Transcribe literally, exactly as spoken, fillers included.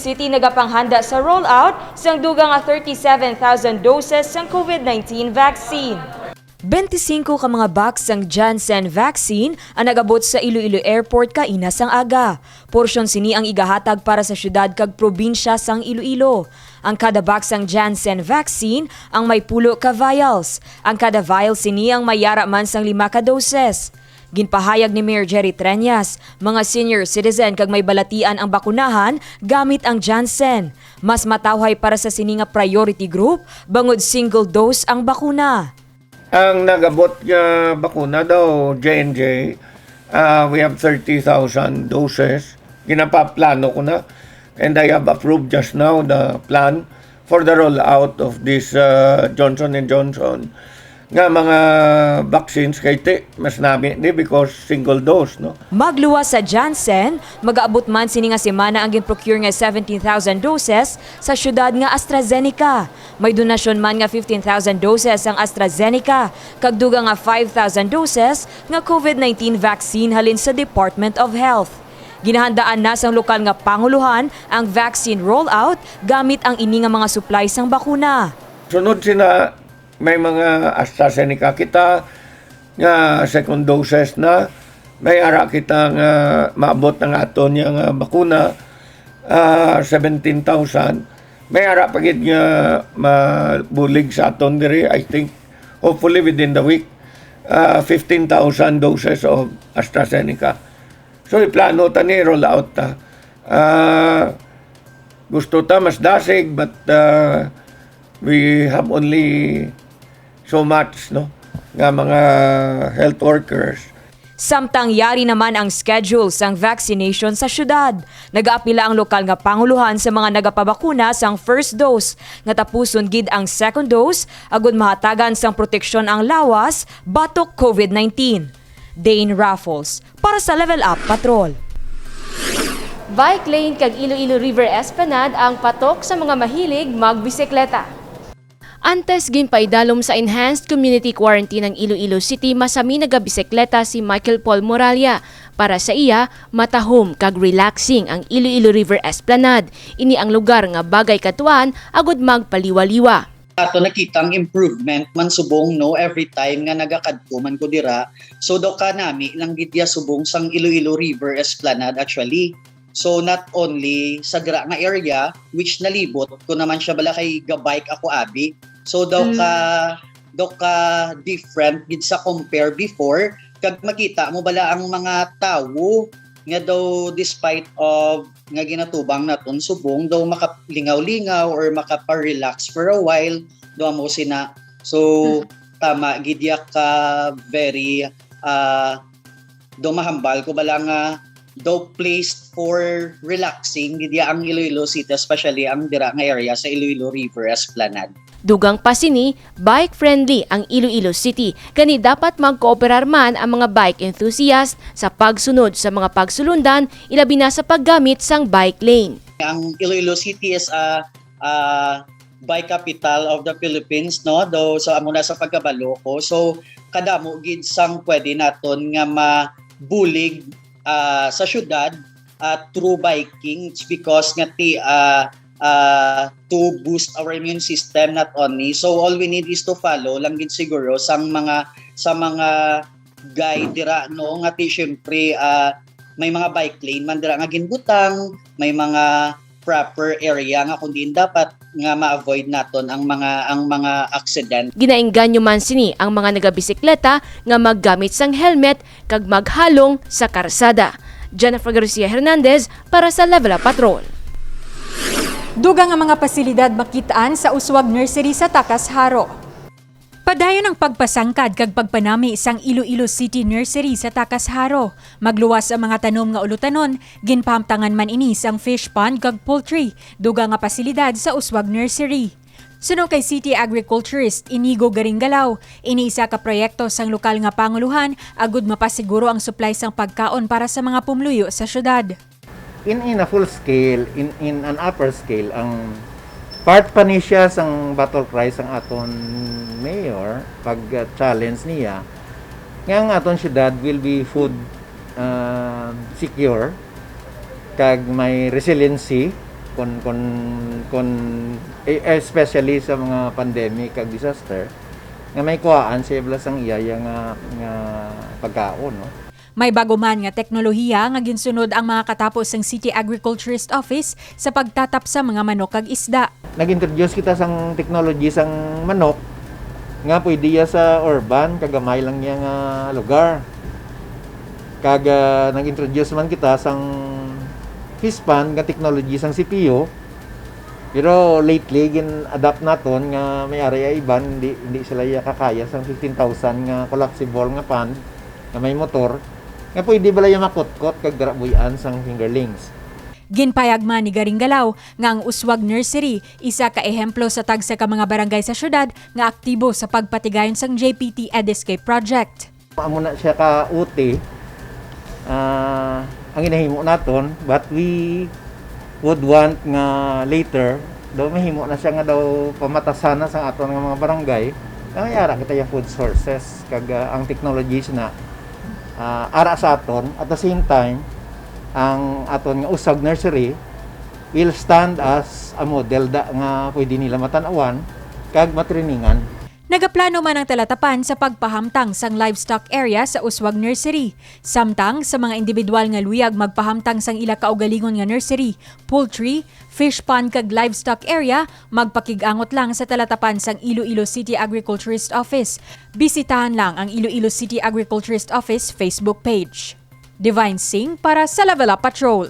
City nagapanghanda sa rollout sang dugang nga thirty-seven thousand doses sang COVID nineteen vaccine. Bente singko ka mga box sang Janssen vaccine ang nag-abot sa Iloilo Airport kaina sang aga. Porsyon sini ang igahatag para sa siyudad kag probinsya sang Iloilo. Ang kada box sang Janssen vaccine ang may pulo ka vials. Ang kada vial sini ang may yara man sang lima ka doses. Ginpahayag ni Mayor Jerry Treñas, mga senior citizen kag may balatian ang bakunahan gamit ang Janssen. Mas matawhay para sa sini nga priority group bangod single dose ang bakuna. Ang nagabot nga bakuna daw, J and J, ah, we have thirty thousand doses. Ginapaplano ko na. And I have approved just now the plan for the rollout of this, uh, Johnson and Johnson nga mga vaccines kay ti mas nami ni because single dose, no? Magluwas sa Janssen, mag-aabot man sini nga semana ang gin-procure nga seventeen thousand doses sa siyudad nga AstraZeneca. May donasyon man nga fifteen thousand doses ang AstraZeneca, kag dugang nga five thousand doses nga COVID nineteen vaccine halin sa Department of Health. Ginahandaan na sang lokal nga pangulohan ang vaccine rollout gamit ang ini nga mga supply sang bakuna. Sunod sina, may mga AstraZeneca kita nga second doses na. May ara kita nga maabot ang aton nga bakuna, ah, seventeen thousand. May ara pa gid nga mabulig sa aton diri, I think, hopefully within the week, ah, fifteen thousand doses of AstraZeneca. So, iplano ta ni, roll out ta. Ah, gusto ta mas dasig, but, ah, we have only so much, no, nga mga health workers. Samtang yari naman ang schedule sang vaccination sa syudad, nagaapila ang lokal nga pangulohan sa mga nagapabakuna sang first dose nga tapuson gid ang second dose agud mahatagan sang proteksyon ang lawas batok COVID nineteen. Dane Raffles, para sa Level Up Patrol. Bike lane kag Iloilo River Esplanade ang patok sa mga mahilig magbisikleta. Antes ginpaidalom sa Enhanced Community Quarantine ang Iloilo City, masami nagabisikleta si Michael Paul Moralia. Para sa iya, matahom kag relaxing ang Iloilo River Esplanade. Ini ang lugar nga bagay katuan agud magpaliwa-liwa. Ato nakita ang improvement man subong, no, every time nga nagakadto man ko dira. So, daw kanami lang gid ya subong sang Iloilo River Esplanade actually. So, not only sa dira nga area, which nalibot ko naman siya bala kay ga-bike ako abi. So, daw Mm. ka, daw ka different gid sa compare before. Kag makita mo bala ang mga tawo nga daw despite of nga ginatubang naton subong, daw makalingaw-lingaw or makapa-relax for a while, daw amo sina. So, Mm. tama gid ya ka very, ah, daw mahambal ko bala nga daw placed for relaxing gid ya ang Iloilo City, especially ang dira nga area sa Iloilo River Esplanade. Dugang pa sini, bike-friendly ang Iloilo City. Gani dapat magkooperar man ang mga bike enthusiast sa pagsunod sa mga pagsulundan, ilabi na sa paggamit sang bike lane. Ang Iloilo City is a, a bike capital of the Philippines, no? Though, so amo na sa pagkabalo ko. So, kadamo gid sang pwede naton nga mabulig, ah, sa syudad, ah, through biking. It's because nga ti, ah, ah, to boost our immune system, not only. So, all we need is to follow lang gid siguro sang mga, sa mga guide dira, no, nga ti, syempre, ah, may mga bike lane man dira nga ginbutang, may mga proper area nga kung diin dapat nga ma-avoid naton ang mga, ang mga accident. Ginaengganyo man sini ang mga nagabisikleta nga maggamit sang helmet kag maghalong sa karsada. Jennifer Garcia Hernandez para sa Level Up Patrol. Dugang nga mga pasilidad makit-an sa Uswag Nursery sa Tacas, Jaro. Padayon ang pagpasangkad kag pagpanami sang Iloilo City Nursery sa Tacas, Jaro. Magluwas ang mga tanom nga ulutanon, ginpahamtangan man ini sang fish pond kag poultry, dugang nga pasilidad sa Uswag Nursery. Suno kay City Agriculturist Inigo Garinggalaw, ini isa ka proyekto sang lokal nga pangulohan agud mapasiguro ang supply sang pagkaon para sa mga pumluyo sa syudad. In, in a full scale, in, in an upper scale, ang part pa ni siya sang battle cry sang aton mayor, pag, uh, challenge niya, nga ang aton syudad will be food, uh, secure, kag may resiliency, Kon, kon, kon, eh, especially sa mga pandemic kag disaster, nga may kuhaan siya bala sang iya, iya nga, nga pagkaon, no? May bago man nga teknolohiya nga ginsunod ang mga katapo sang City Agriculturist Office sa pagtatap sa mga manok kag isda. Nag-introduce kita sang technology sang manok nga pwede iya sa urban, kagamay lang niya nga lugar. Kag, ah, nag-introduce man kita sang fish pond nga technology sang C P U. Pero lately, gin-adapt naton nga may ari ay iban, hindi, hindi sila iya kakaya sang fifteen thousand nga collapsible nga pond nga may motor, nga pwede bala iya makutkot kag dara buy-an sang fingerlings. Ginpayag man ni Garing Galaw nga ang Uswag Nursery isa ka ehemplo sa tagsa ka mga barangay sa syudad nga aktibo sa pagpatigayon sang J P T EdEscape Project. Amo na siya ka uti, ah, ang ginahimo naton, but we would want nga later daw mahimo na siya nga daw pamatasan na sa aton nga mga barangay, nga may ara kita yung food sources, kag, ah, ang technologies na, ah, ara sa aton. At the same time, ang aton nga Uswag Nursery will stand as a model da nga pwede nila matanawan kag matriningan. Nagaplano man ang Talatapan sa pagpahamtang sang livestock area sa Uswag Nursery. Samtang sa mga individual nga luyag magpahamtang sang ila kaugalingon nga nursery, poultry, fish pond kag livestock area, magpakig-angot lang sa Talatapan sang Iloilo City Agriculturist Office. Bisitahan lang ang Iloilo City Agriculturist Office Facebook page. Divine Singh para sa Level Up Patrol.